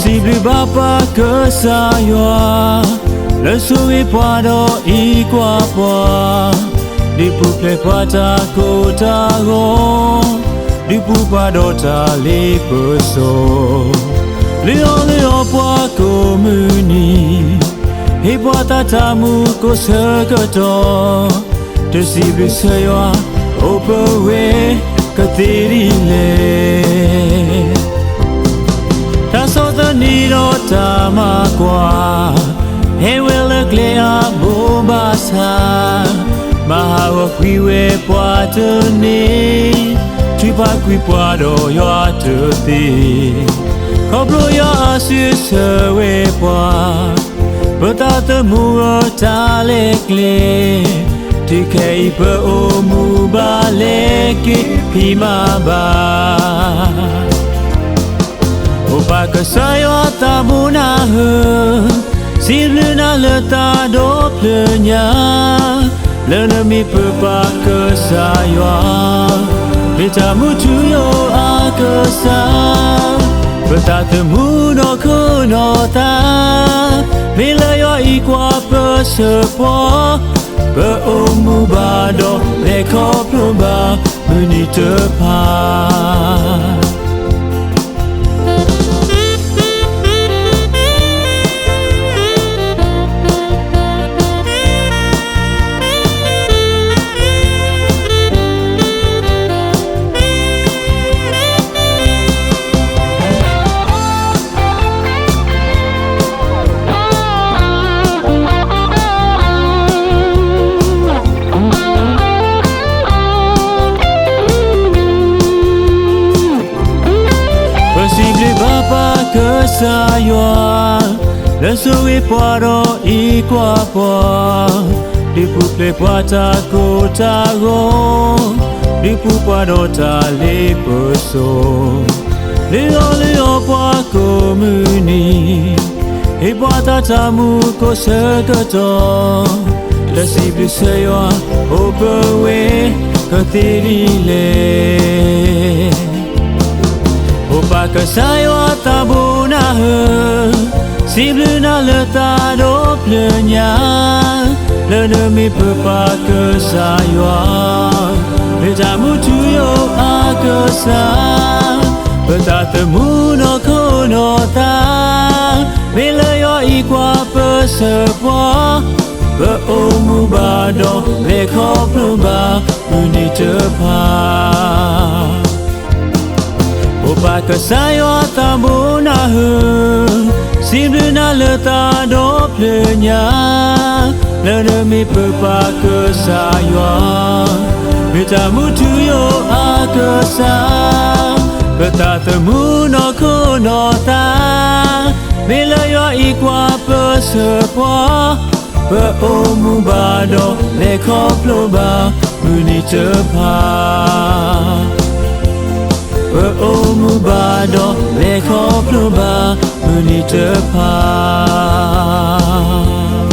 စံးဘျုးဘၣ်ပှၤကစၢ်ယွၤ, လၢဆိၣ်ဂ့ၤပှၤဒီးအံးကွၢ်ပှၤ, ဒုးပူၤဖျဲးပှၤတၢ်ကိၢ်တၢ်ဂီၤ, ဒုးပူၤပှၤဒီးတၢ်လ့ပစီ, လၢအီၤလၢအီၤပှၤကိးမုၢ်နံၤ, ဟ့ၣ်ပှၤတၢ်တၢ်မူကိးဆၢကတီၢ်, တစံးဘျုးကစၢ်ယွၤ, အိၣ်ပဝဲကသ့ဒ်လဲၣ်. တၢ်ဆီၣ်သနံးဒီးတၢ်မၤကွၢ်, ဟဲဝဲလၢကျဲအါဘိဘၣ်ဆၣ်, မၤဟးဂီၤကွံာ်ဝဲပှၤတန့ၢ်, ထုးဖးကွံာ်ပှၤဒီးယွၤတသ့, ခီဖျိယွၤအစုဆၢဝဲပှၤ, ပသးသမူအတၢ်လဲၤကျဲ, တုၤခဲအံၤပအိၣ်မူဘၣ်လဲၤက့ၤဖံးမၤဘၣ် အိၣ်ပှၤကစၢ်ယွၤသးဘိနၢ်ဟၢၣ်, စံးဘျုးနၤလၢသးဒီဖျၢၣ်ညါ, လၢနမ့ၢ်ပပၢ်ကစၢ်ယွၤ, မ့ၢ်တၢ်မူထူယိာ်အကစၢ်, ပသးသမူနီၢ်ခိနီၢ်သး, မ့ၢ်လၢယွၤအံးကွၢ်ပၢဆှၢပှၤ, ပအိၣ်မူဘၣ်ဒီးလဲၤခီဖျိဘၣ်မုၢ်နံၤတဖၣ် ပစံးဘျုးဘၣ်ပၢ်ကစၢ်ယွၤ, လၢဆိၣ်ဂ့ၤပှၤဒီးအံးကွၢ်ပှၤ, ဒုးပူၤဖျဲးပှၤတၢ်ကိၢ်တၢ်ဂီၤ, ဒုးပူၤပှၤဒီးတၢ်လ့ပစီ, လၢအီၤလၢအီၤပှၤကိးမုၢ်နံၤ, ဟ့ၣ်ပှၤတၢ်တၢ်မူကိးဆၢကတီၢ်, တၢ်စံးဘျုးကစၢ်ယွၤ, အိၣ်ပဝဲကသ့ဒ်လဲၣ်. အိၣ်ပၢ်ကစၢ်ယွၤသးဘိနၢ်ဟၢၣ်, စံးဘျုးနၤလၢသးဒီဖျၢၣ်ညါ, လၢနမ့ၢ်ပပၢ်ကစၢ်ယွၤ, မ့ၢ်တၢ်မူထူယိာ်အကစၢ်, ပသးသမူနီၢ်ခိနီၢ်သး, မ့ၢ်လၢယွၤအံးကွၢ်ပၢဆှၢပှၤ, ပအိၣ်မူဘၣ်ဒီးလဲၤခီဖျိဘၣ်မုၢ်နံၤတဖၣ် အိၣ်ပၢ်ကစၢ်ယွၤသးဘိနၢ်ဟၢၣ်, စံးဘျုးနၤလၢသးဒီဖျၢၣ်ညါ, လၢနမ့ၢ်ပပၢ်ကစၢ်ယွၤ, မ့ၢ်တၢ်မူထူယိာ်အကစၢ်, ပသးသမူနီၢ်ခိနီၢ်သး, မ့ၢ်လၢယွၤအံးကွၢ်ပၢဆှၢပှၤ, ပအိၣ်မူဘၣ်ဒီးလဲၤခီဖျိဘၣ်မုၢ်နံၤတဖၣ် ပအိၣ်မူဘၣ်ဒီးလဲၤခီဖျိဘၣ်မုၢ်နံၤတဖၣ်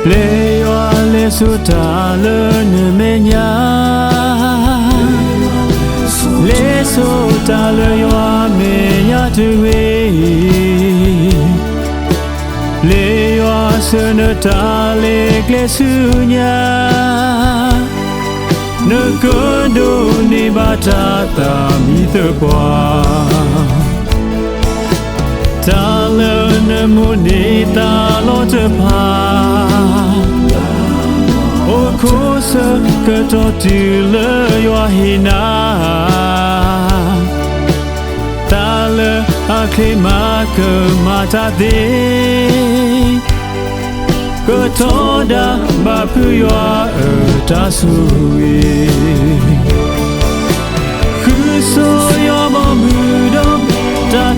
ပျဲယွၤလဲၤစိာ်တၢ်လၢနမဲာ်ညါ, လဲၤစိာ်တၢ်လၢယွၤမဲာ်ညါတဂ့ၤ. ပျဲယွၤဆှၢနတၢ်လၢကျဲဆူညါ, နကဒိးန့ၢ်ဘၣ်တၢ်သးမံသပှၢ်, တၢ်လၢနမိၣ်န့ၢ်သးလီတဖၣ်, အိၣ်ခိးဆၢကတီၢ်တုၤလၢယွၤဟ့ၣ်နၤ တၢ်လၢအချ့မၤကမၣ်တၢ်သ့, ကထီဒါဘၣ်ဖုးယွၤအတၢ်ဆိၣ်ဂ့ၤ, ဃုဆိယွၤ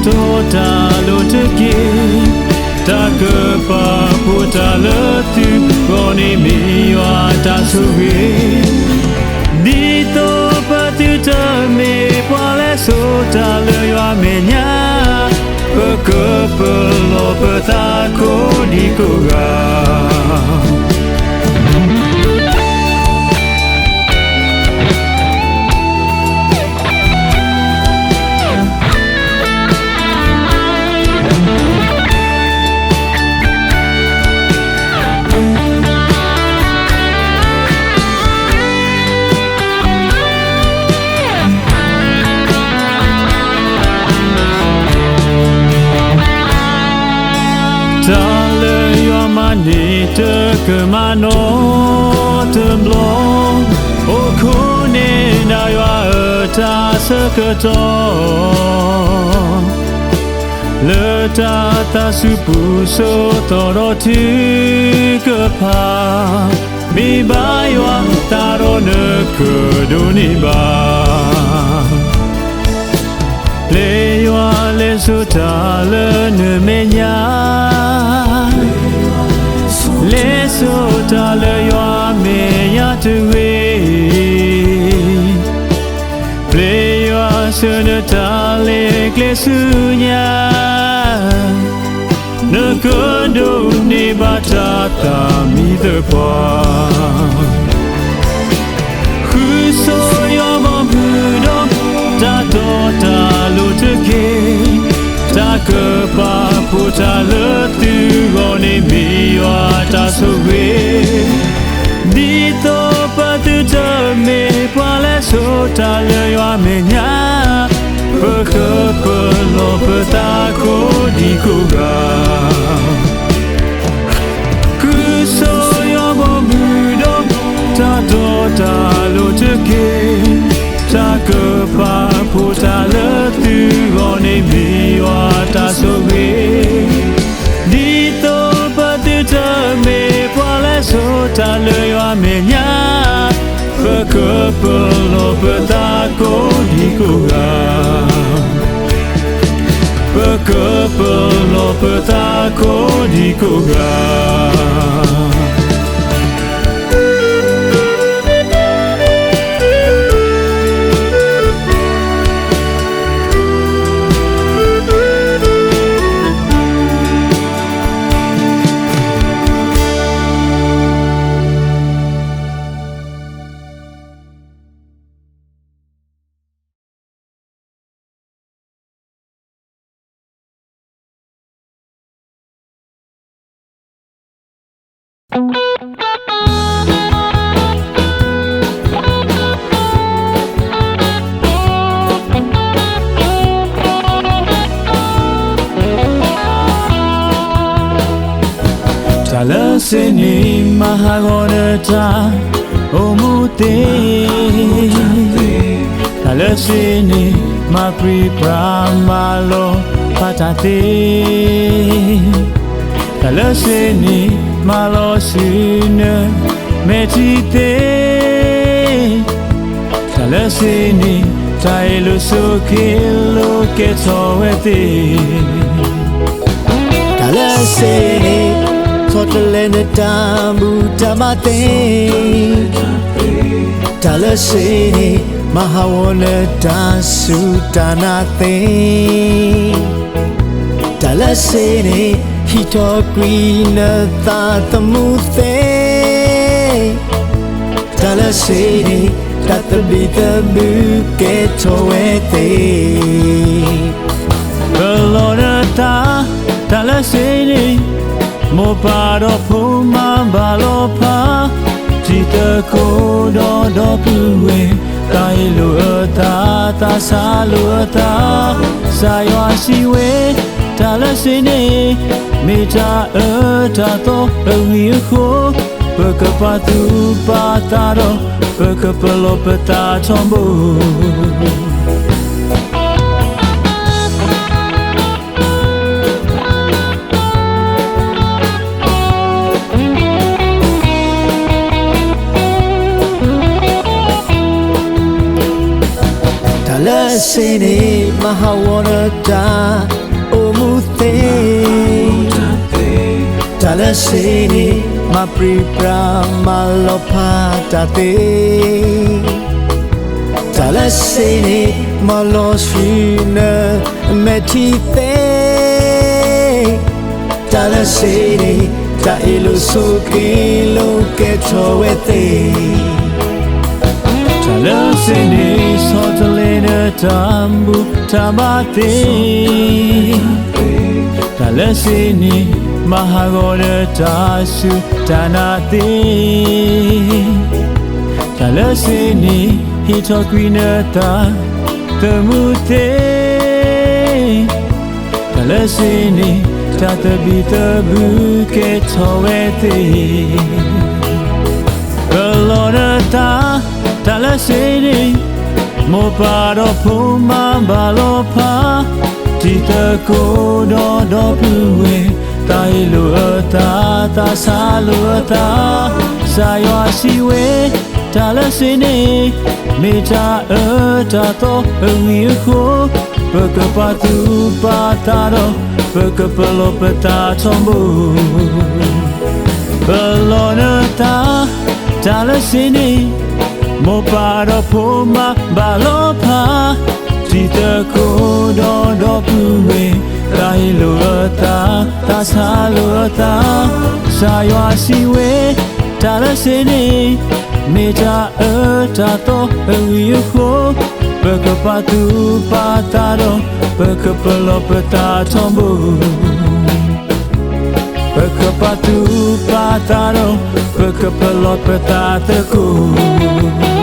ဆိတၢ်လိၤတက့ၢ်. တၢ်ကပာ်ဖှိၣ်တၢ်လၢသုဂီၢ်န့ၣ်မ့ၢ်ယွၤအတၢ်ဆိၣ်ဂ့ၤ, ဒ်သိးပသုတမ့ၢ်ပှၤလၢဆိတၢ်လၢယွၤအမဲာ်ညါ, ပကပလီၢ်ပသးကိးဒံကိးဂၤ. တၢ်လၢယွၤမၤန့ၢ်တကမၣ်နီတဘျီ, အိၣ်ခိးန့ၢ်ဒၣ်ယွၤအတၢ်ဆၢကတီၢ် လၢတၢ်သးစူၤပူၤစိးသီဒီးထုကဖၣ်, မ့ၢ်ဘၣ်ယွၤသးဒီးနကဒိးန့ၢ်ဘၣ်. ပျဲယွၤလဲၤဆိတၢ်လၢနမဲာ်ညါ, လဲၤဆိတၢ်လၢယွၤမဲာ်ညါတဂ့ၤ. ပျဲယွၤဆှၢနတၢ်လဲၤကျဲဆူညါ, နကဒိးန့ၢ်ဘၣ်တၢ်သးမံသပှၢ်. ဃုဆိယွၤဘီမုၢ်ဒီး တၢ်တီတၢ်လိၤတက့ၢ်. တၢ်ကပာ်ဖှိၣ်တၢ်လၢသုဂီၢ်န့ၣ်မ့ၢ်ယွၤအတၢ်ဆိၣ်ဂ့ၤ, ဒ်သိးပသုတမ့ၢ်ပှၤလၢဆိတၢ်လၢယွၤအမဲာ်ညါ, ပကပလီၢ်ပသးကိးဒံကိးဂၤ. ဃုဆိယွၤဘီမုၢ်ဒီး တၢ်တီတၢ်လိၤတက့ၢ်. တၢ်ကပာ်ဖှိၣ်တၢ်လၢသုဂီၢ်န့ၣ်မ့ၢ်ယွၤအတၢ်ဆိၣ်ဂ့ၤ, ဒ်သိးပသုတမ့ၢ်ပှၤလၢဆိတၢ်လၢယွၤအမဲာ်ညါ, ပကပလီၢ်ပသးကိးဒံကိးဂၤ. ပကပလီၢ်ပသးကိးဒံကိးဂၤ. တၢ်လၢစ့န့ၣ် မၤဟးဂီၤနတၢ်အိၣ်မူသ့, တၢ်လၢစ့န့ၣ် မၤပြံပြါမၤလီၤဖးတၢ်သ့, တၢ်လၢစ့န့ၣ် မၤလီၤဆူနမဲာ်ထံသ့, တၢ်လၢစ့န့ၣ် တၢ်အ့ၣ်လိာ်ဆိးက့လိာ်ကဲထီၣ်ဝဲသ့, တၢ်လၢစ့န့ၣ် ဆီတလဲနတၢ်ဘူၣ်တၢ်ဘါသ့, တၢ်လၢစ့န့ၣ် မၤဟးဂီၤနတၢ်စူၢ်တၢ်နာ်သ့, တၢ်လၢစ့န့ၣ် ဟံးထီၣ်ကွံာ်နသးသမူသ့, တၢ်လၢစ့န့ၣ် တၢ်သဘံၣ်သဘုၣ်ကဲထီၣ်ဝဲသ့, ပလီၢ်နသး, တၢ်လၢစ့န့ၣ် မိၢ်ပၢ်ဒီးဖိမါဘၣ်လီၤဖး, တံၤသကိးဒီးဒီပုၢ်ဝဲၢ်, သးအ့ၣ်လိာ်အသး သးဆါလိာ်အသး, ကစၢ်ယွၤစံးဝဲ, တၢ်လၢစ့န့ၣ် မ့ၢ်တၢ်အၢတၢ်သီအဂ့ၢ်အဃိ, ပကပာ်သူၣ်ပာ်သးဒီး ပကပလီၢ်ပသးထီဘိ. တၢ်လၢ စ့န့ၣ် မၤဟးဂီၤဒီးတၢ်အိၣ်မူသ့, တၢ်လၢစ့န့ၣ် မၤပြံပြါမၤလီၤဖးတၢ်သ့, တၢ်လၢစ့န့ၣ် မၤလီၤဆှံနမဲာ်ထံသ့, တၢ်လၢစ့န့ၣ် တၢ်အ့ၣ်လိာ်ဆိးက့လိာ်ကဲထီၣ်ဝဲသ့, တၢ်လၢစ့န့ၣ် ဆီတလဲဒီးတၢ်ဘူၣ်တၢ်ဘါသ့, တၢ်လၢစ့န့ၣ် မၤဟးဂီၤဒီးတၢ်စူၢ်တၢ်နာ်သ့, တၢ်လၢစ့န့ၣ် ဟ့ၣ်ထီၣ်ကွံာ်နသးသမူသ့, တၢ်လၢစ့န့ၣ် တၢ်သဘံၣ်သဘုၣ်ကဲထီၣ်ဝဲသ့, ပလီၢ်နသး တၢ်လၢစ့န့ၣ် မိၢ်ပၢ်ဒီးဖိမါဘၣ်လီၤဖး, တံၤသကိးဒီးဒီပုၢ်ဝဲၢ်, သးဟ့လိာ်အသး သးဆးလိာ်အသး, ကစၢ်ယွၤစံးဝဲ, တၢ်လၢစ့န့ၣ် မ့ၢ်တၢ်အၢတၢ်သီအဂ့ၢ်အဃိ, ပကပာ်သူၣ်ပာ်သးဒီး ပကပလီၢ်ပသးထီဘိ ပလီၢ်နသး တၢ်လၢစ့န့ၣ် မိၢ်ပၢ်ဒီးဖိမါဘၣ်လီၤဖး, တံၤသကိးဒီးဒီပုၢ်ဝဲၢ်, သးဟ့လိာ်အသး သးဆးလိာ်အသး, ကစၢ်ယွၤစံးဝဲ, တၢ်လၢစ့န့ၣ် မ့ၢ်တၢ်အၢတၢ်သီအဂ့ၢ်အဃိ, ပကပာ်သူၣ်ပာ်သးဒီး ပကပလီၢ်ပသးထီဘိ ပကပာ်သူၣ်ပာ်သးဒီး ပကပလီၢ်ပသးသကိး.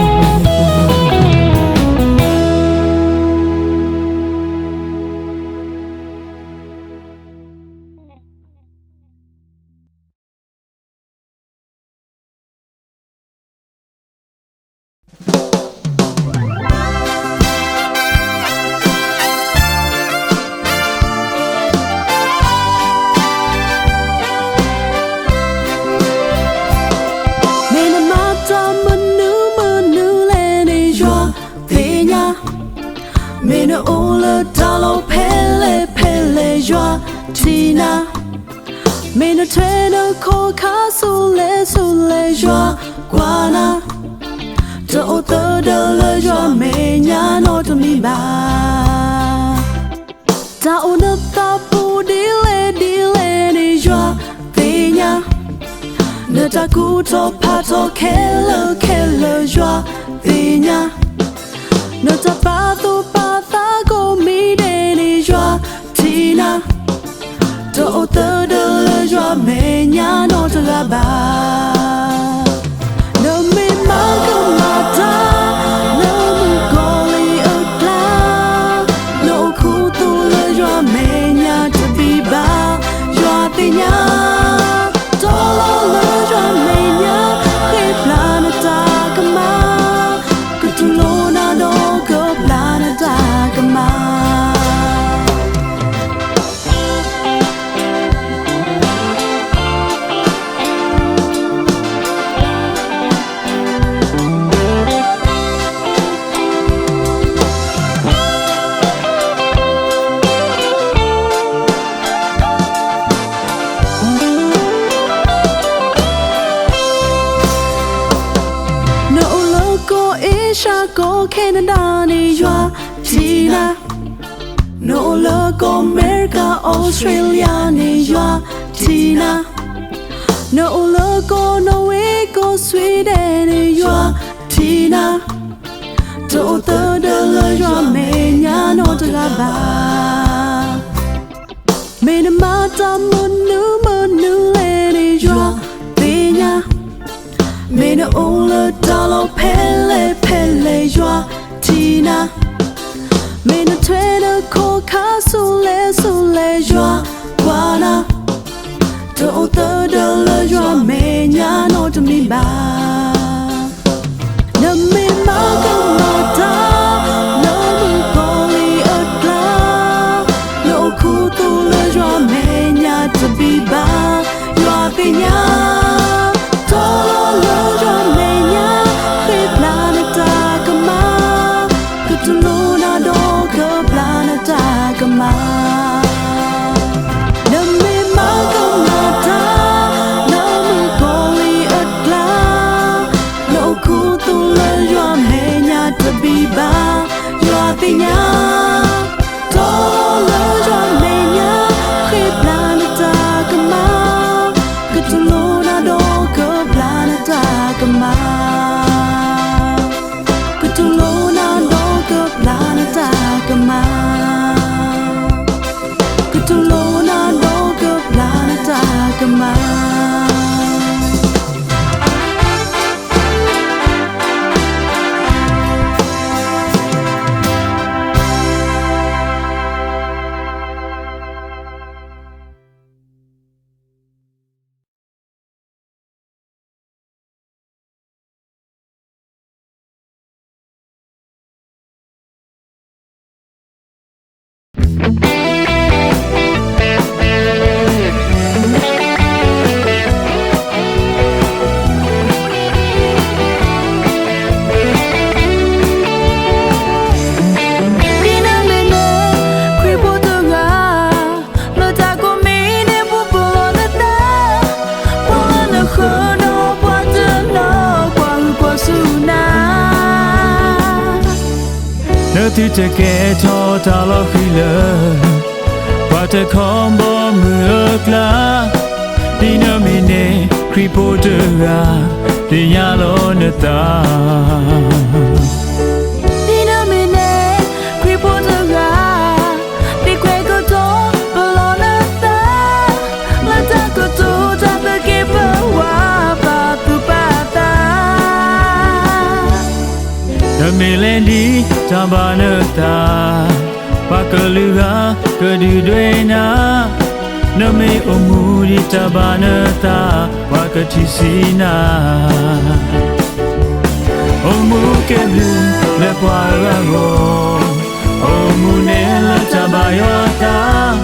မ့ၢ်နမၤတၢ်မနုၤမနုၤလဲၣ်န့ၣ် ယွၤသ့ၣ်ညါ, မ့ၢ်နအိၣ်လၢတၢ်လီၢ်ဖဲလဲၣ်ဖဲလဲၣ် ယွၤထံၣ်နၤ, မ့ၢ်နထွဲနခီၣ်ခါဆူလဲၣ်ဆူလဲၣ် ယွၤကွၢ်နၤ, တအိၣ်သဒၢလၢယွၤမဲာ်ညါနီတမံၤဘၣ်. တၢ်အိၣ်နသးပူၤဒ်လဲၣ်ဒ်လဲၣ်န့ၣ် ယွၤသ့ၣ်ညါ, နတၢ်ကူၣ်ထီၣ်ဖးထီၣ်ခဲလၢာ်ခဲလၢာ် ယွၤသ့ၣ်ညါ, နတၢ်ပာ်သူၣ်ပာ်သးကိးမံၤဒဲးန့ၣ် ယွၤထံၣ်နၤ, တအိၣ်သဒၢလၢယွၤမဲာ်ညါနီတဂၤဘၣ်. နမ့ၢ်မၤကမၣ်တၢ် လၢမုၣ်ကီၤလံၢ်အကျါ, နအိၣ်ခူသူၣ်လၢယွၤမဲာ်ညါတမံၤဘၣ်, ယွၤသ့ၣ်ညါ, တီလီၤလၢယွၤမဲာ်ညါ, ဃ့ပျၢ်နတၢ်ကမၣ်, ကတူၢ်လိာ်နၤဒီးကပျၢ်နတၢ်ကမၣ်. နအိၣ်လၢကီၢ်အ့ရှၢၣ် ကီၢ်ခဲနဒၤန့ၣ် ယွၤထံၣ်နၤ, နအိၣ်လၢကီၢ်အမဲရကၤ အီစထြ့လယါန့ၣ် ယွၤထံၣ်နၤ, နအိၣ်လၢကီၢ်နီၣ်ဝ့ ကီၢ်ဆွံဒဲးန့ၣ် ယွၤထံၣ်နၤ, တအိၣ်သဒၢလၢယွၤမဲာ်ညါနီတဂၤဘၣ်. မ့ၢ်နမၤတၢ်မနုၤမနုၤလဲၣ်န့ၣ် ယွၤသ့ၣ်ညါ, မ့ၢ်နအိၣ်လၢတၢ်လီၢ်ဖဲလဲၣ်ဖဲလဲၣ် ယွၤထံၣ်နၤ, မ့ၢ်နထွဲနခီၣ်ခါဆူလဲၣ်ဆူလဲၣ် ယွၤကွၢ်နၤ, တအိၣ်သဒၢလၢယွၤမဲာ်ညါနီတမံၤဘၣ်. နမ့ၢ်မၤကမၣ်တၢ် လၢမုၣ်ကီၤလံၢ်အကျါ, နအိၣ်ခူသူၣ်လၢယွၤမဲာ်ညါတမံၤဘၣ်, ယွၤသ့ၣ်ညါ, တီလီၤလၢယွၤမဲာ်ညါ, ဃ့ပျၢ်နတၢ်ကမၣ်, ကတူၢ်လိာ်နၤဒီး သုတကဲထီၣ်တၢ်လီၤဃံၤလၢ ပှၤတခီဘီမုၢ်အကျါ, ဒ်နမ့ၢ်န့ၣ်ခရံာ်ဖိတဂၤ, သ့ၣ်ညါလီၤနသး. ဒ်နမ့ၢ်န့ၣ်ခရံာ်ဖိတဂၤ, သ့ၣ်ကွဲးကတီၤပလီၢ်နသး, လၢတၢ်ကတိၤတၢ်သက့ပဝး ပာ်သူၣ်ပာ်သး. နမ့ၢ်လဲၤဒ်တၢ်ဘၣ်နသး, ပှၤကလုာ်ဂၤကဒုၣ်ဒွဲၣ်နၤ, နမ့ၢ်အိၣ်မူဒ်တၢ်ဘၣ်နသး, ပှၤကထံၣ်ဆံးနၤ. အိၣ်မူကဲဘျုးလၢပှၤအဂီၢ်, အိၣ်မူနဲလၢတၢ်ဘၣ်ယွၤအသး,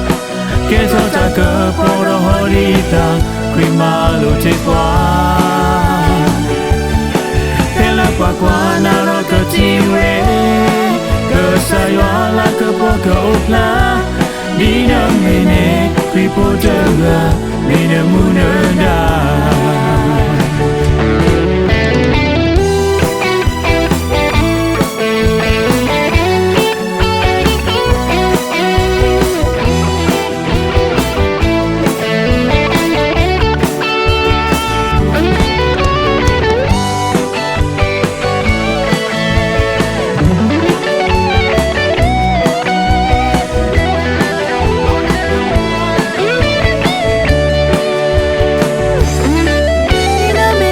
ကဲထီၣ်တၢ်ကပီၤဒီးဟီၣ်ဒံးသး, ခရံာ်မၤလိာ်တ့ၢ်ပှၤ. ဖဲလၢပှၤကွၢ်နၤဒီးကထံၣ်ဝဲ, ကစၢ်ယွၤလၤကပီၤကအိၣ်ဖျါ, ဒ်နမ့ၢ်န့ၣ်ခရံာ်ဖိတဂၤ, မ့ၢ်နမူနဒါ. ဒ်နမ့ၢ်န့ၣ်ခရံာ်ဖိတဂ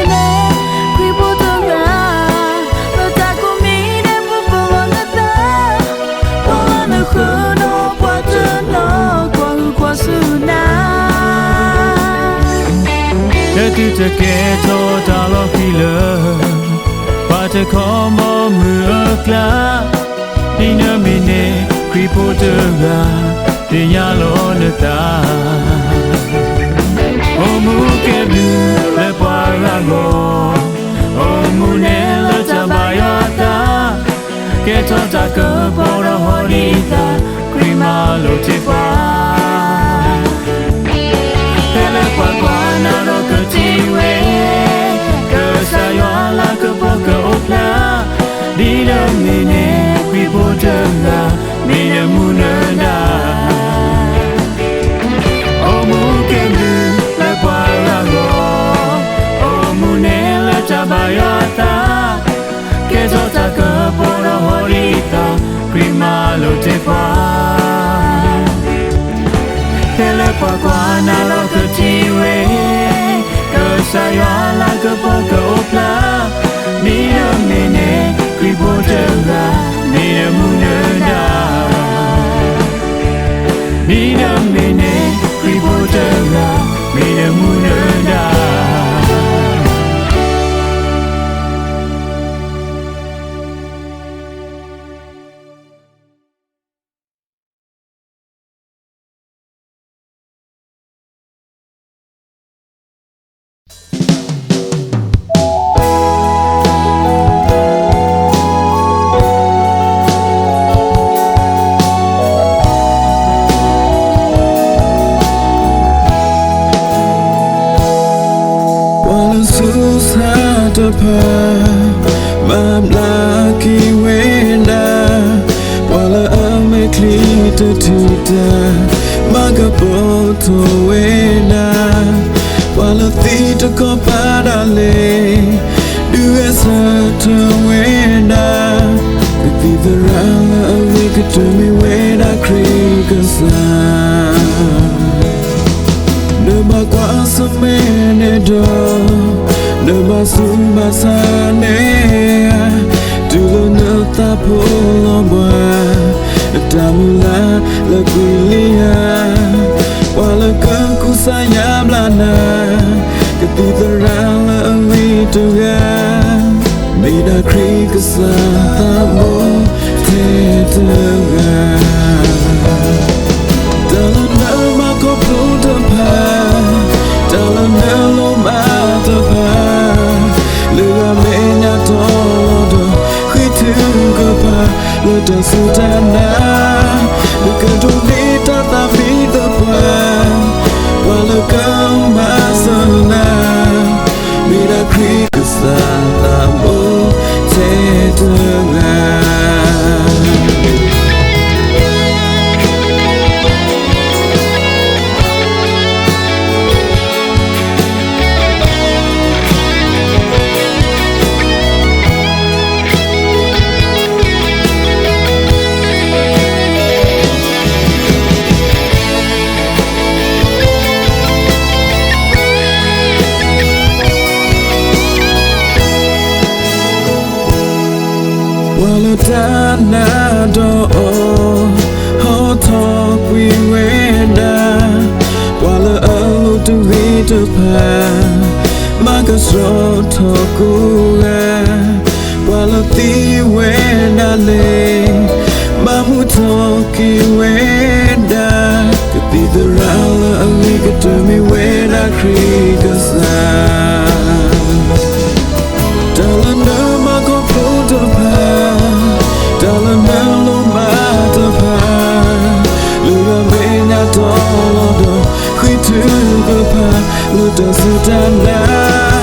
ၤ, လၢတၢ်ကိးမံၤဒဲးပူၤပလီၢ်နသး, ပလီၢ်နဃၢၤဒီးပှၤတနီၤ ကွၢ်ဟုၣ်ကွၢ်ဆူနၤ. လၢသုတကဲထီၣ်တၢ်လီၤဃံၤလၢ ပှၤတခီဘီမုၢ်အကျါ, ဒ်နမ့ၢ်န့ၣ်ခရံာ်ဖိတဂၤ, သ့ၣ်ညါလီၤနသး. အိၣ်မူကဲဘျုးလၢပှၤအဂီၢ်, အိၣ်မူနဲလၢတၢ်ဘၣ်ယွၤအသး, ကဲထီၣ်တၢ်ကပီၤဒီးဟီၣ်ဒံးသး, ခရံာ်မၤလိာ်တ့ၢ်ပှၤ. ဖဲလၢပှၤကွၢ်နၤဒီးကထံၣ်ဝဲ, ကစၢ်ယွၤလၤကပီၤကအိၣ်ဖျါ, ဒ်နမ့ၢ်န့ၣ်ခရံာ်ဖိတဂၤ, မ့ၢ်နမူနဒါ. အိၣ်မူကဲဘျုးလၢပှၤအဂီၢ်, အိၣ်မူနဲလၢတၢ်ဘၣ်ယွၤအသး, ကဲထီၣ်တၢ်ကပီၤဒီးဟီၣ်ဒံးသး, ခရံာ်မၤလိာ်တ့ၢ်ပှၤ. ဖဲလၢပှၤကွၢ်နၤဒီးကထံၣ်ဝဲ, ကစၢ်ယွၤလၤကပီၤကအိၣ်ဖျါ, ဒ်နမ့ၢ်န့ၣ်ခရံာ်ဖိတဂၤ, မ့ၢ်နမူနဒါ. ဒ်နမ့ၢ်န့ၣ်ခရံာ်ဖိတဂၤ, မ့ၢ်နမူနဒါ. ပှၤလၢဆူစၢ်တဖၣ်, ဘၣ်ဘျါက့ၤဝဲဒၣ်, ပှၤလၢအမဲာ်ချံတထူၣ်တၢ်, မၤကပီၤထီၣ်ဝဲဒၣ်, ပှၤလၢသံတခီပၤဒၣ်လဲာ်, ဒုးဂဲၤဆၢထၢၣ်ဝဲဒၣ်, ကသံၣ်သရၣ်လၢအဂ့ၤကတၢၢ်မ့ၢ်ဝဲဒၣ်ခရံာ်ကစၢ်. နဘၣ်ကွၢ်ဆၢၣ်မဲာ်န့ၣ်ဒီး, နဘၣ်ဆူးဘၣ်ဆါန့ၣ်ဧါ, တုၤလၢနသးဖိလီၤဘှါ, နတၢ်မုၢ်လၢ်လၢကွံာ်လံဧါ, ပှၤလၢကကူစါယါဘျါနၤ, ကသံၣ်သရၣ်လၢအဂ့ၤတဂၤ, မ့ၢ်ဒၣ်ခရံာ်ကစၢ်သးဘိထဲတဂၤ. တၢ်လၢနမၤခီဖျိတဖၣ်, တၢ်လၢနလိၣ်ဘၣ်တဖၣ်, လၢအမဲာ်ညါထီၣ်လီၤဒီး, ဃ့ထုကဖၣ်လၢတၢ်စူၢ်တၢ်နာ်, နကဒိးန့ၢ်တၢ်သးမံသပှၢ်, ပှၤလၢကမၤစၢၤနၤ, မ့ၢ်ဒၣ်ခရံာ်ကစၢ်သးဘိထဲတဂၤ. ပှၤလၢတၢ်နးဒီးအီၤ ဟီထီၣ်ကွံာ်ဝဲဒၣ်, ပှၤလၢအလိၣ်တဂ့ၤတဖၣ် မၤကဆှီထီၣ်ကိးဂၤ, ပှၤလၢသံဝဲဒၣ်လဲၣ် ဘၣ်မူထီၣ်က့ၤဝဲဒၣ်, ကသံၣ်သရၣ်လၢအဂ့ၤကတၢၢ်မ့ၢ်ဝဲဒၣ်ခရံာ်ကစၢ်. တၢ်လၢနမၤခီဖျိတဖၣ်, တၢ်လၢနလိၣ်ဘၣ်တဖၣ်, လၢယွၤမဲာ်ညါတီလီၤဒီး ဃ့ထုကဖၣ်လၢတၢ်စူၢ်တၢ်နာ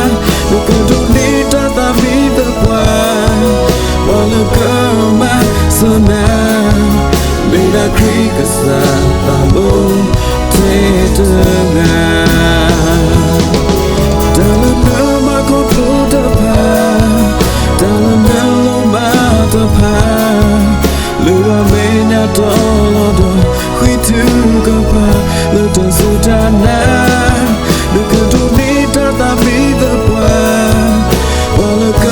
်, နကဒိးန့ၢ်တၢ်သးမံသပှၢ်, ပှၤလၢကမၤစၢၤနၤ မ့ၢ်ဒၣ်ခရံာ်ကစၢ်သးဘိထဲတဂၤ. တၢ်လၢနမၤခီဖျိတဖၣ်, တၢ်လၢနလိၣ်ဘၣ်တဖၣ်, လၢယွၤမဲာ်ညါတီလီၤဒီး ဃ့ထုကဖၣ်လၢတၢ်စူၢ်တၢ်နာ်, နကဒိးန့ၢ်တၢ်သးမံသပှၢ်, ပှၤလၢက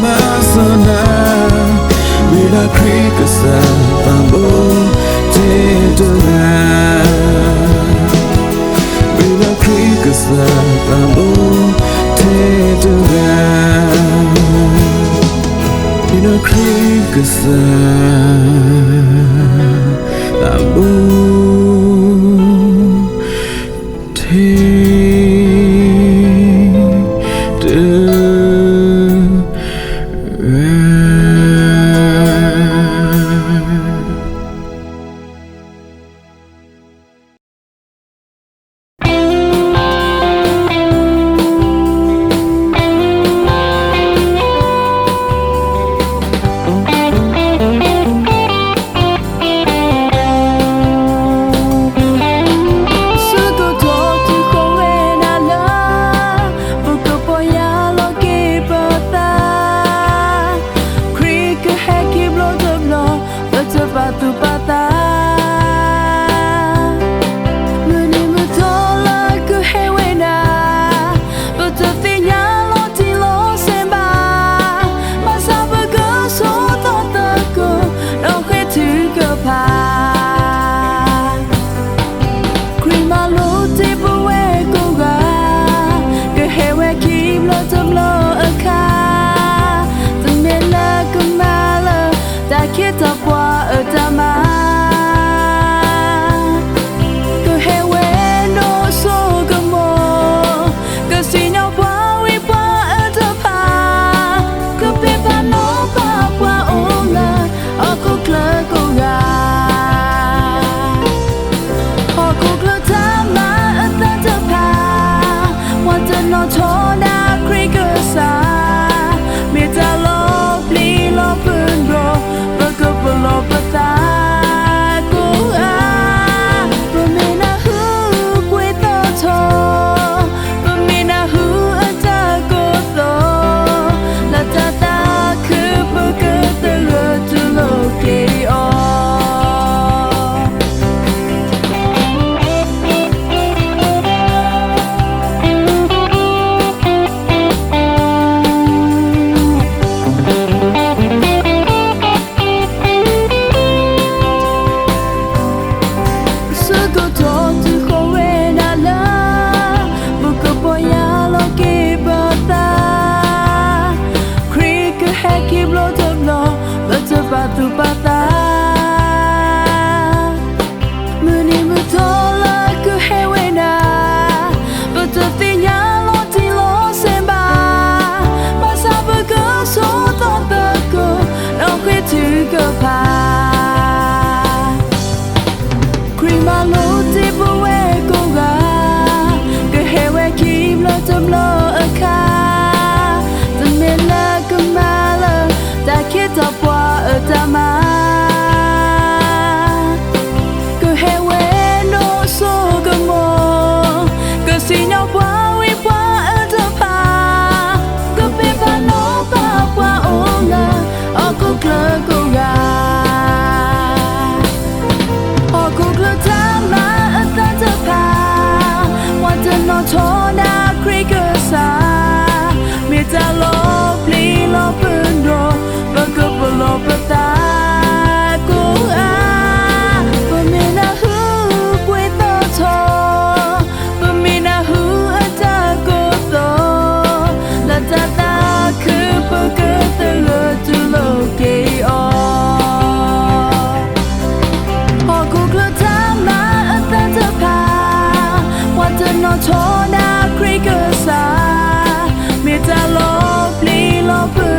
မၤစၢၤနၤ မ့ၢ်ဒၣ်ခရံာ်ကစၢ်သးဘိထဲတဂၤ. မ့ၢ်ဒၣ်ခရံာ်ကစၢ်သးဘိထဲတဂၤ, မ့ၢ်ဒၣ်ခရံာ်ကစၢ်သးဘိထဲတဂၤ.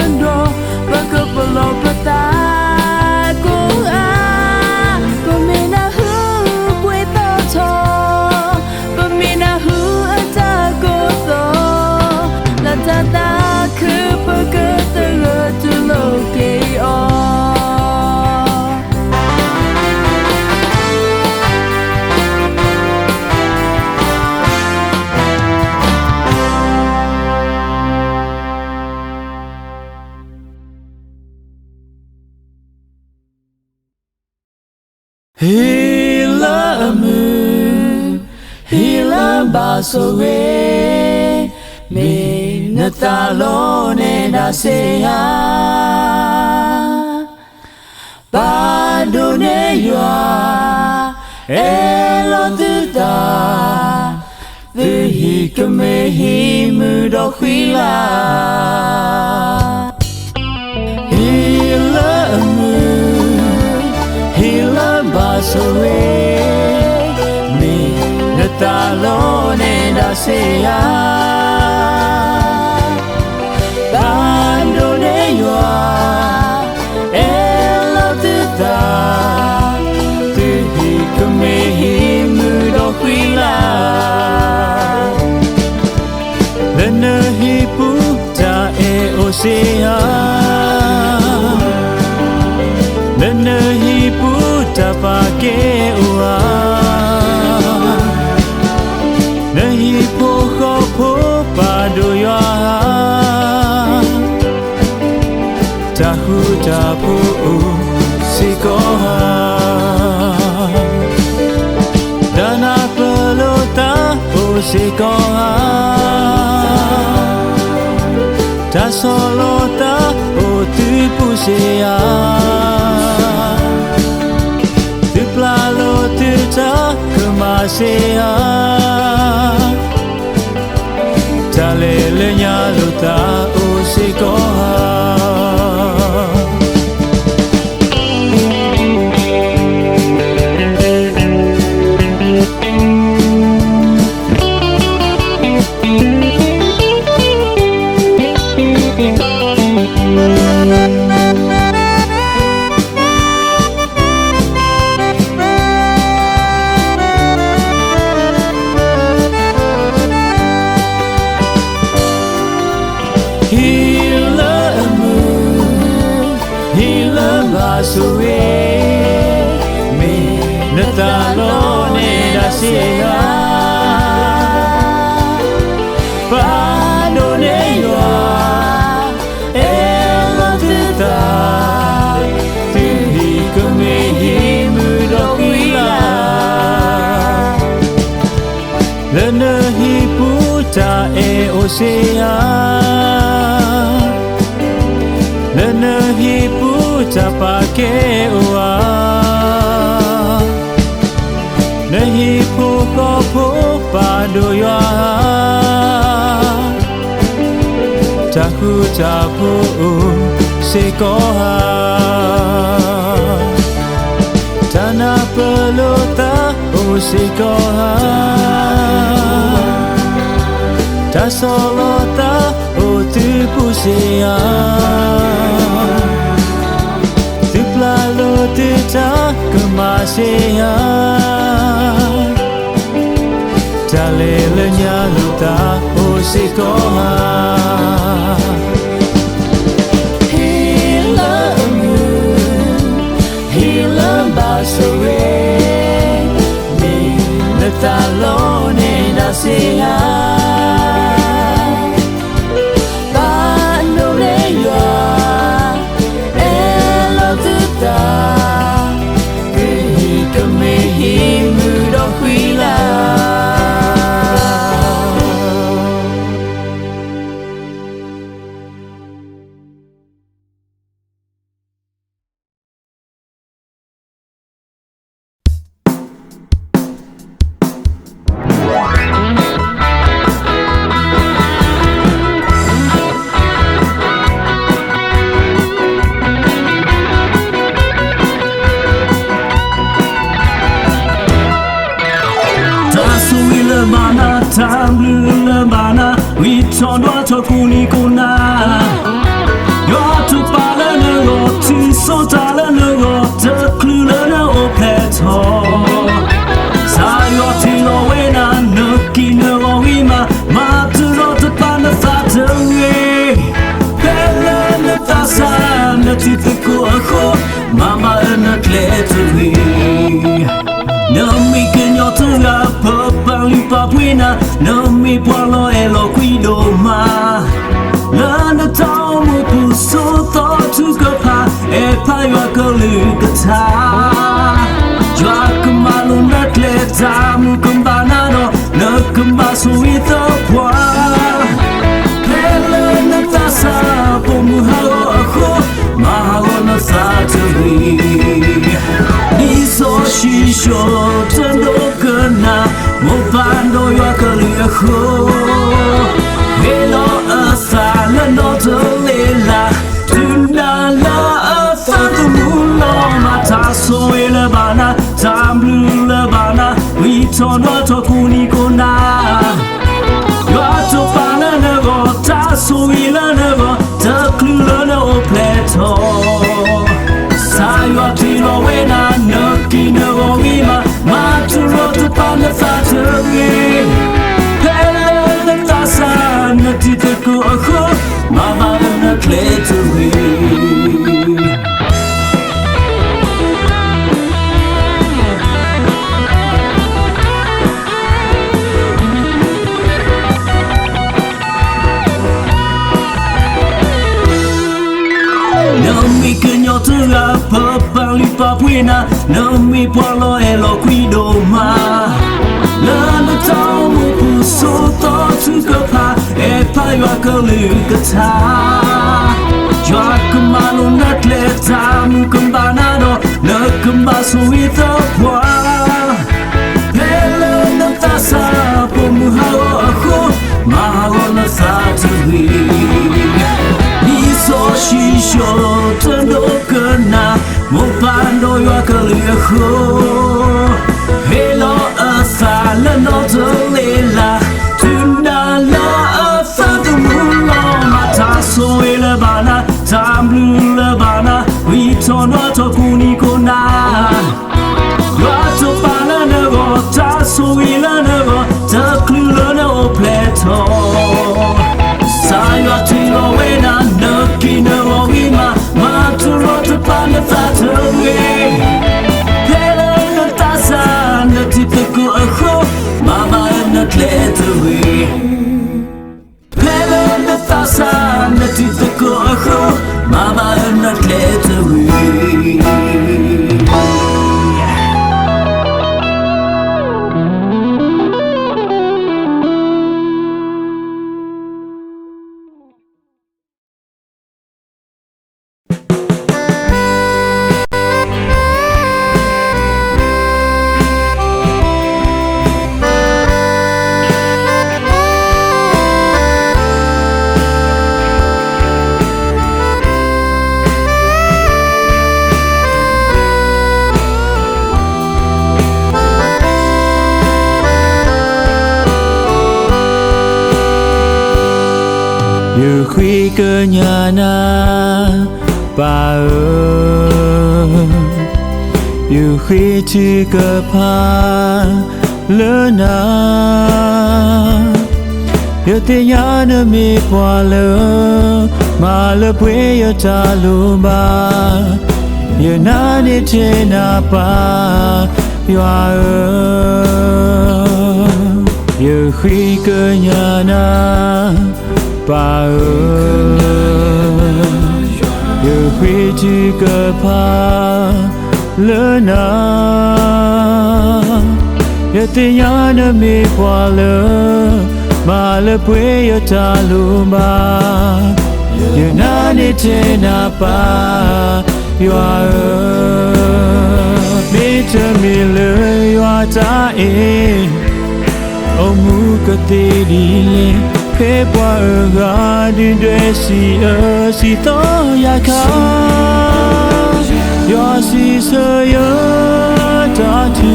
ဒီးပကပလီၢ်ပသးကိးဂၤ, ပမ့ၢ်နၢ်ဟူပှဲၤသီထီၣ်, ပမ့ၢ်နၢ်ဟူအတၢ်ကိးသီၣ်, လၢတၢ်သးခုပကသဂၢၢ်တူၢ်လိာ်က့ၤအီၤ. ဟ့ၣ်လၢအမုာ်, ဟ့ၣ်လၢဘၣ်ဆိၣ်ဂ့ၤ, မ့ၢ်နသးလီန့ၣ်ဒၣ်စ့ဧါ. ပၢ်ဒိၣ်န့ၢ်ယွၤ, အဲၣ်လီၤသုသး, သုဟံၣ်ကမ့ၢ်ဟံၣ်မုာ်ဒီးဃံလၤ. ဟ့ၣ်လၢအမုာ်, ဟ့ၣ်လၢဘၣ်ဆိၣ်ဂ့ၤ, မ့ၢ်နသးလီန့ၣ်ဒၣ်စ့ဧါ. ပၢ်ဒိၣ်န့ၢ်ယွၤ, အဲၣ်လီၤသုသး, သုဟံၣ်ကမ့ၢ်ဟံၣ်မုာ်ဒီးဃံလၤ. လၢနဟံၣ်ပူၤတၢ်အဲၣ်အိၣ်စ့ဧါ, လၢနဟံၣ်ပူၤတၢ်ပာ်ကဲအိၣ်ဧါ. နဟံၣ်ဖိဃီဖိပၢ်ဒိၣ်ယွၤဧါ, တၢ်ဃူတၢ်ဖိးအိၣ်စ့ၢ်ကီးဧါ. တၢ်နၢ်ပၢၢ်လိာ်သးအိၣ်စ့ၢ်ကီးဧါ, တၢ်ဆီၣ်လီၤသးအိၣ်သုပူၤစ့ဧါ. သုပျၢ်လိာ်သုတၢ်ကမၣ်စ့ဧါ, တၢ်လဲၤလၢညါလိာ်သးအိၣ်စ့ၢ်ကီးဧါ. ဟ့ၣ်လၢအမုာ်, ဟ့ၣ်လၢဘၣ်ဆိၣ်ဂ့ၤ, မ့ၢ်နသးလီန့ၣ်ဒၣ်စ့ဧါ. ပၢ်ဒိၣ်န့ၢ်ယွၤ, အဲၣ်လီၤသုသး, သုဟံၣ်ကမ့ၢ်ဟံၣ်မုာ်ဒီးဃံလၤ. လၢနဟံၣ်ပူၤတၢ်အဲၣ်အိၣ်စ့ဧါ, လၢနဟံၣ်ပူၤတၢ်ပာ်ကဲအိၣ်ဧါ. နဟံၣ်ဖိဃီဖိပၢ်ဒိၣ်ယွၤ, တၢ်ဃူတၢ်ဖိးအိၣ်စ့ၢ်ကီးဧါ. တၢ်နၢ်ပၢၢ်လိာ်သးအိၣ်စ့ၢ်ကီးဧါ, တၢ်ဆီၣ်လီၤသးအိၣ်သုပူၤစ့ဧါ. သုပျၢ်လိာ်သုတၢ်ကမၣ်စ့ဧါ, တၢ်လဲၤလၢညါလိာ်သးအိၣ်စ့ၢ်ကီးဧါ. ဟ့ၣ်လၢအမုာ်, ဟ့ၣ်လၢဘၣ်ဆိၣ်ဂ့ၤ, မ့ၢ်နသးလီန့ၣ်ဒၣ်စ့ဧါ. ပၢ်ဒိၣ်န့ၢ်ယွၤ, အဲၣ်လီၤသုသး, သုဟံၣ်ကမ့ၢ်ဟံၣ်မုာ်ဒီးဃံလၤ. နတံၤသကိးအဃိ, မၤဘၣ်အၢနကျဲတဂ့ၤ. နမ့ၢ်ကညီတဂၤ ပပာ်လုၢ်ပာ်ပှ့ၤနၤ, နမ့ၢ်ပှၤလီၤအဲၣ်လီၤကွံဒိၣ်မး, လၢနတၢ်အိၣ်မူပူၤ ဆိးသီထုကဖၣ်, အဲၣ်ဖးယွၤကလုၢ်ကထါ, ယွၤကမၤလိာ်နကျဲ တၢ်မူကဘၣ်နၤဒီး နကဘၣ်ဆိၣ်ဂ့ၤသပှၢ် ဖဲလၢနသးစၢ် ပိာ်မုၣ်ဟးဂီၤအဃိ, မၤဟးဂီၤနသးတဂ့ၤ. ဒ်စီၤၡံၣ်စိၣ်တဒိကနၣ်, မိၢ်ပၢ်ဒီးယွၤကလုၢ်အဃိ, ဟ့ၣ်လီၤအသးလၢနီၢ်တလ့ၤလး, တုၤဒၣ်လၢအသးသမူလီၤ, မၤတၢ်ဆိၣ်ဂ့ၤလၢၤဘၣ်နၤ, တၢ်ဘျုးလၢၤဘၣ်နၤ, ဝံထီၣ်နွါထီၣ်ကိးနံၤကိးနၤ ယွၤတပာ်လၢနဂီၢ်, တၢ်ဆိၣ်ဂ့ၤလၢနဂီၢ်, တချုးလၢနအိၣ်ဖျဲၣ်ထီၣ်, ကစၢ်ယွၤထံၣ်လီၤဝဲနၤ, နက့ၢ်နဂီၤဂ့ၤမး, မၤတရီတပါနသးတဂ့ၤ. ဖဲလၢနသးစၢ် နတံၤသကိးအဃိ, မၤဘၣ်အၢနကျဲတဂ့ၤ. နမ့ၢ်ကညီတဂၤ ပပာ်လုၢ်ပာ်ပှ့ၤနၤ, နမ့ၢ်ပှၤလီၤအဲၣ်လီၤကွံဒိၣ်မး, လၢနတၢ်အိၣ်မူပူၤ ဆိးသီထုကဖၣ်, အဲၣ်ဖးယွၤကလုၢ်ကထါ, ယွၤကမၤလိာ်နကျဲ တၢ်မူကဘၣ်နၤဒီး နကဘၣ်ဆိၣ်ဂ့ၤသပှၢ် ဖဲလၢနသးစၢ် ပိာ်မုၣ်ဟးဂီၤအဃိ, မၤဟးဂီၤနသးတဂ့ၤ. ဒ်စီၤၡံၣ်စိၣ်တဒိကနၣ်, မိၢ်ပၢ်ဒီးယွၤကလုၢ်အဃိ, ဟ့ၣ်လီၤအသးလၢနီၢ်တလ့ၤလး, တုၤဒၣ်လၢအသးသမူလီၤ, မၤတၢ်ဆိၣ်ဂ့ၤလၢၤဘၣ်နၤ, တၢ်ဘျုးလၢၤဘၣ်နၤ, ဝံထီၣ်နွါထီၣ်ကိးနံၤကိးနၤ ယွၤတပာ်လၢနဂီၢ်, တၢ်ဆိၣ်ဂ့ၤလၢနဂီၢ်, တချုးလၢနအိၣ်ဖျဲၣ်ထီၣ်, ကစၢ်ယွၤထံၣ်လီၤဝဲနၤ, နက့ၢ်နဂီၤဂ့ၤမး, မၤတရီတပါနသးတဂ့ၤ. ဖဲလၢနသးစၢ် နတံၤသကိးအဃိ, မၤဘၣ်အၢနကျဲတဂ့ၤ. ဖဲလၢနသးစၢ် နတံၤသကိးအဃိ, မၤဘၣ်အၢနကျဲတဂ့ၤ. ယဃ့ကညးနၤ ပၢ်ဧၢ, ယဃ့ထုကဖၣ်လၢနၤ, ယသ့ၣ်ညါနမ့ၢ်ပှၤလၢ မၤလၢပှဲၤယတၢ်လိၣ်ဘၣ်, ယနာ်န့ၢ်ထဲနၤပၢ် ယွၤဧၢ, ယဃ့ကညးနၤ ပၢ်ဧၢ, ယဃ့ထုကဖၣ်လၢနၤ, ယသ့ၣ်ညါနမ့ၢ်ပှၤလၢ မၤလၢပှဲၤယတၢ်လိၣ်ဘၣ်, ယနာ်န့ၢ်ထဲနၤပၢ် ယွၤဧၢ, မ့တမ့ၢ်လၢယွၤတၢ်အဲၣ် အိၣ်မူကသ့ဒ်လဲၣ်, ဖဲပှၤအဂၤဒုၣ်ဒွဲၣ်စံးအၢစံးသီယၤခါ, ယွၤစံးဆၢယၤတၢ်ထု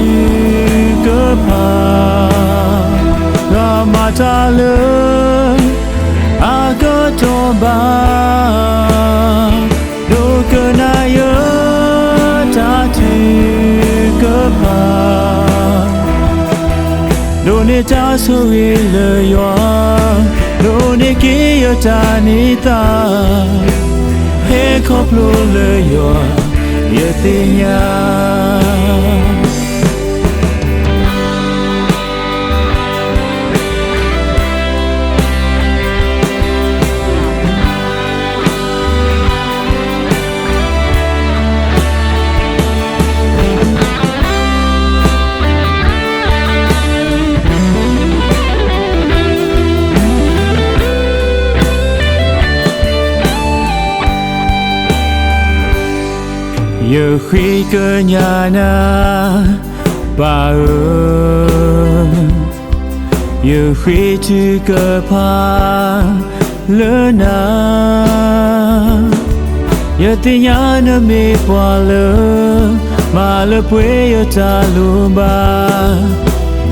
ကဖၣ်, ယွၤမၤတၢ်လၢ အကတီၢ်ဘၣ်, ဒိကနၣ်ယၤတၢ်ထုကဖၣ်, ဒိးန့ၢ်တၢ်ဆိၣ်ဂ့ၤလၢယွၤ, ဒိးန့ၢ်က့ၤယတၢ်န့ၢ်သါ, ဟဲခီဖျိလၢယွၤ, ယသ့ၣ်ညါ. ယဃ့ကညးနၤ, ပၢ်ဧၢ, ယဃ့ထုကဖၣ်လၢနၤ. ယသ့ၣ်ညါနမ့ၢ်ပှၤလၢ မၤလၢပှဲၤယတၢ်လိၣ်ဘၣ်,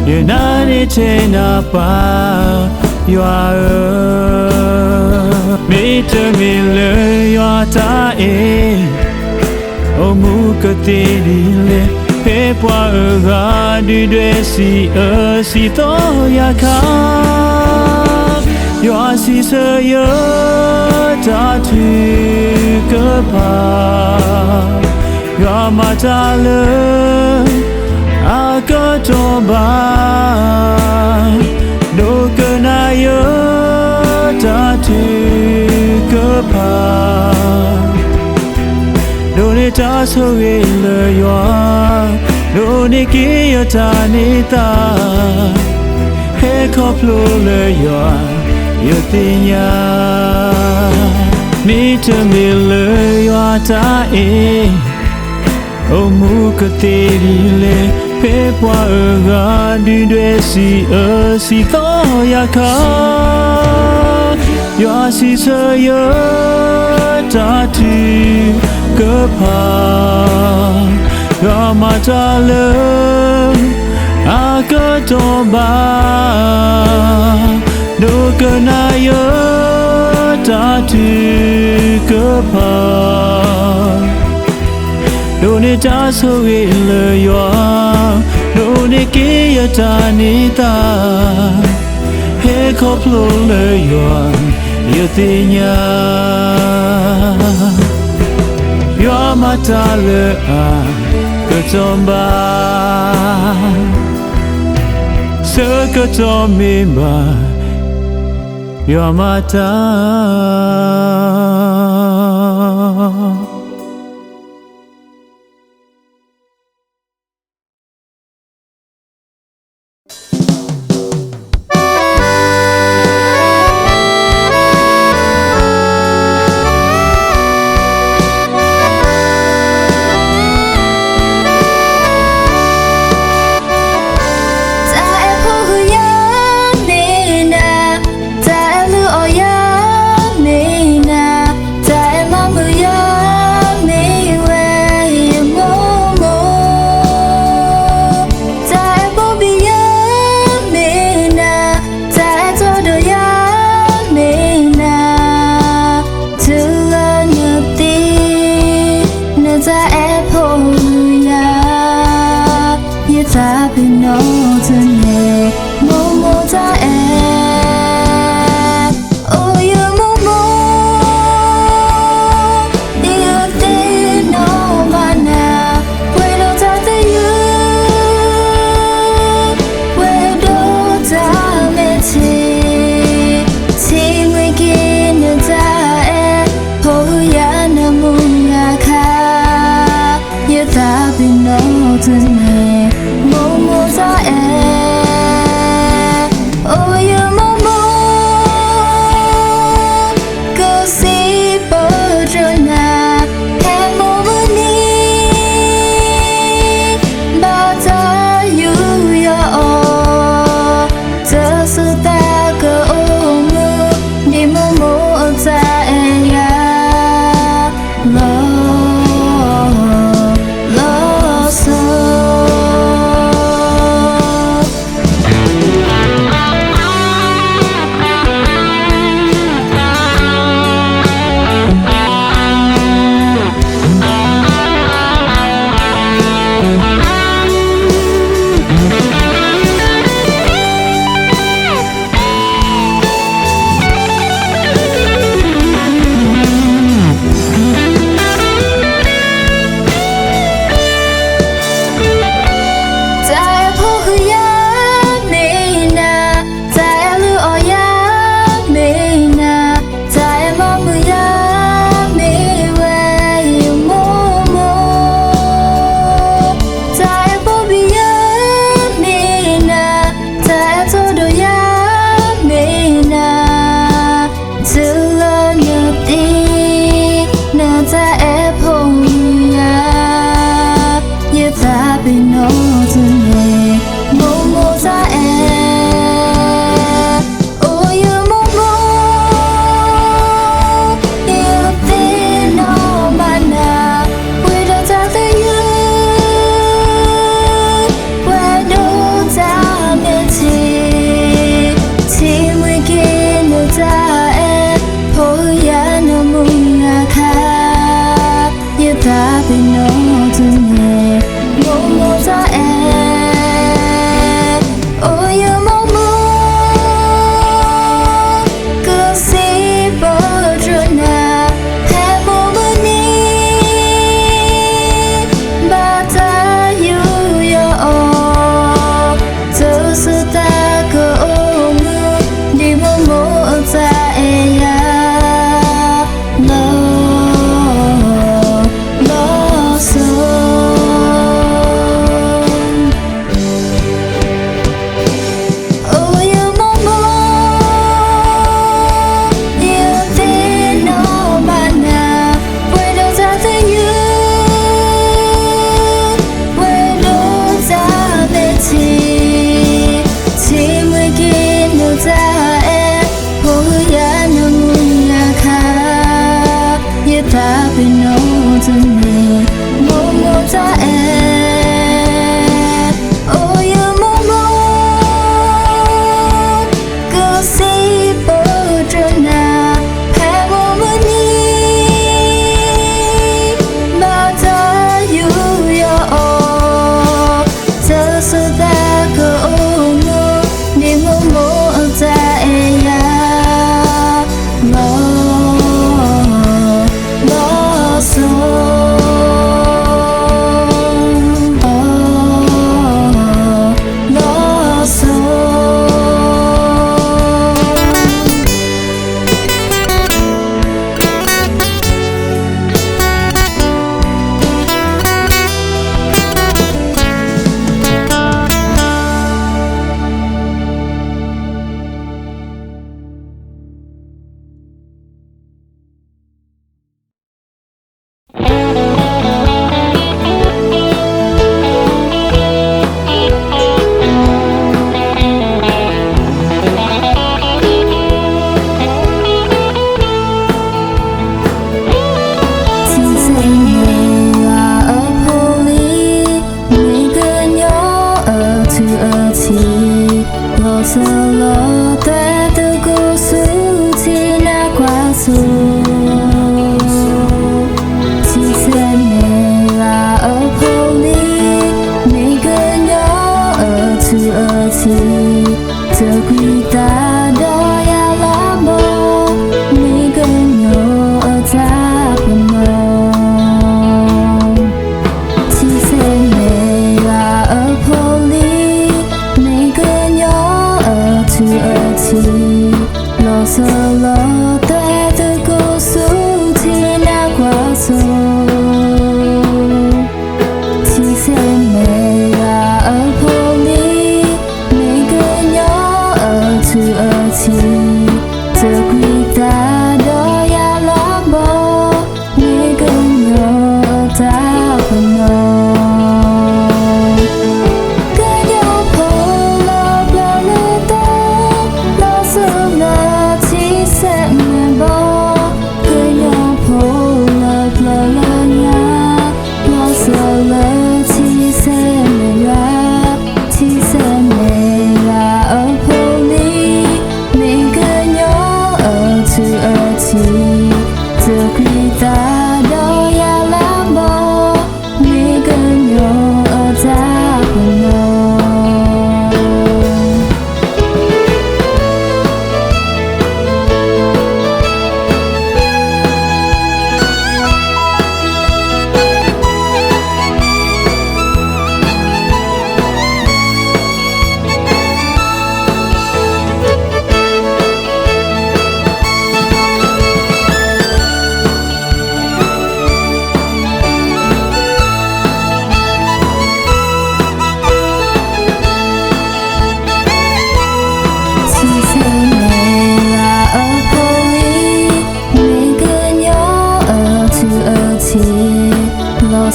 ယနာ်န့ၢ်ထဲနၤပၢ်ယွၤဧၢ. မ့တမ့ၢ်လၢယွၤတၢ်အဲၣ် အိၣ်မူကသ့ဒ်လဲၣ်, ဖဲပှၤအဂၤဒုၣ်ဒွဲၣ်စံးအၢစံးသီယၤခါ, ယွၤစံးဆၢယတၢ်ထုကဖၣ်, ယွၤမၤတၢ်လၢ အကတီၢ်ဘၣ်, ဒိကနၣ်ယတၢ်ထုကဖၣ်, ဒိးန့ၢ်တၢ်ဆိၣ်ဂ့ၤလၢယွၤ, ဒိးန့ၢ်က့ၤယတၢ်န့ၢ်သါ, ဟဲခီဖျိလၢယွၤ, ယသ့ၣ်ညါ. မ့တမ့ၢ်လၢယွၤတၢ်အဲၣ် အိၣ်မူကသ့ဒ်လဲၣ်, ဖဲပှၤအဂၤဒုၣ်ဒွဲၣ်စံးအၢစံးသီယၤခါ, ယွၤစံးဆၢယတၢ်ထုကဖၣ်, ယွၤမၤတၢ်လၢ အကတီၢ်ဘၣ်, ဒိကနၣ်ယတၢ်ထုကဖၣ်, ဒိးန့ၢ်တၢ်ဆိၣ်ဂ့ၤလၢယွၤ, ဒိးန့ၢ်က့ၤယတၢ်န့ၢ်သါ, ဟဲခီဖျိလၢယွၤ, ယသ့ၣ်ညါ. ယွၤမၤတၢ်လၢအကတီၢ်ဘၣ်, ဆၢကတီၢ်မ့ၢ်ဘၣ်, ယွၤမၤတၢ်.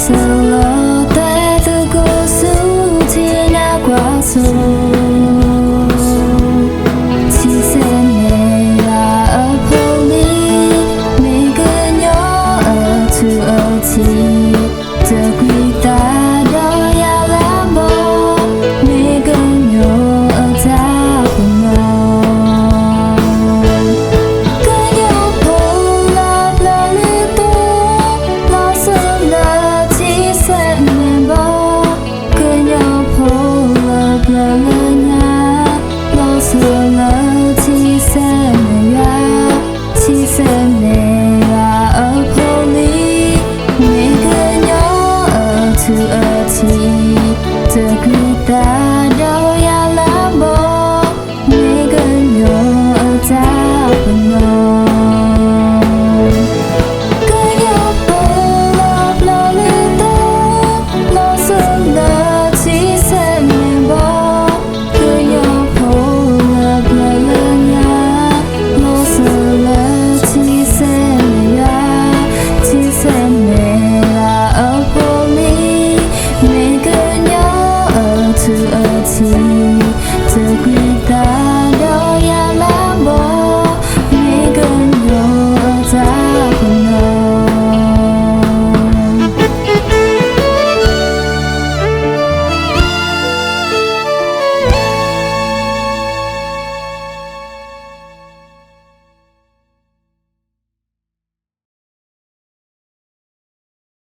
စလီၤတဲာ်သကိးဆူထံနါကွၢ်စိ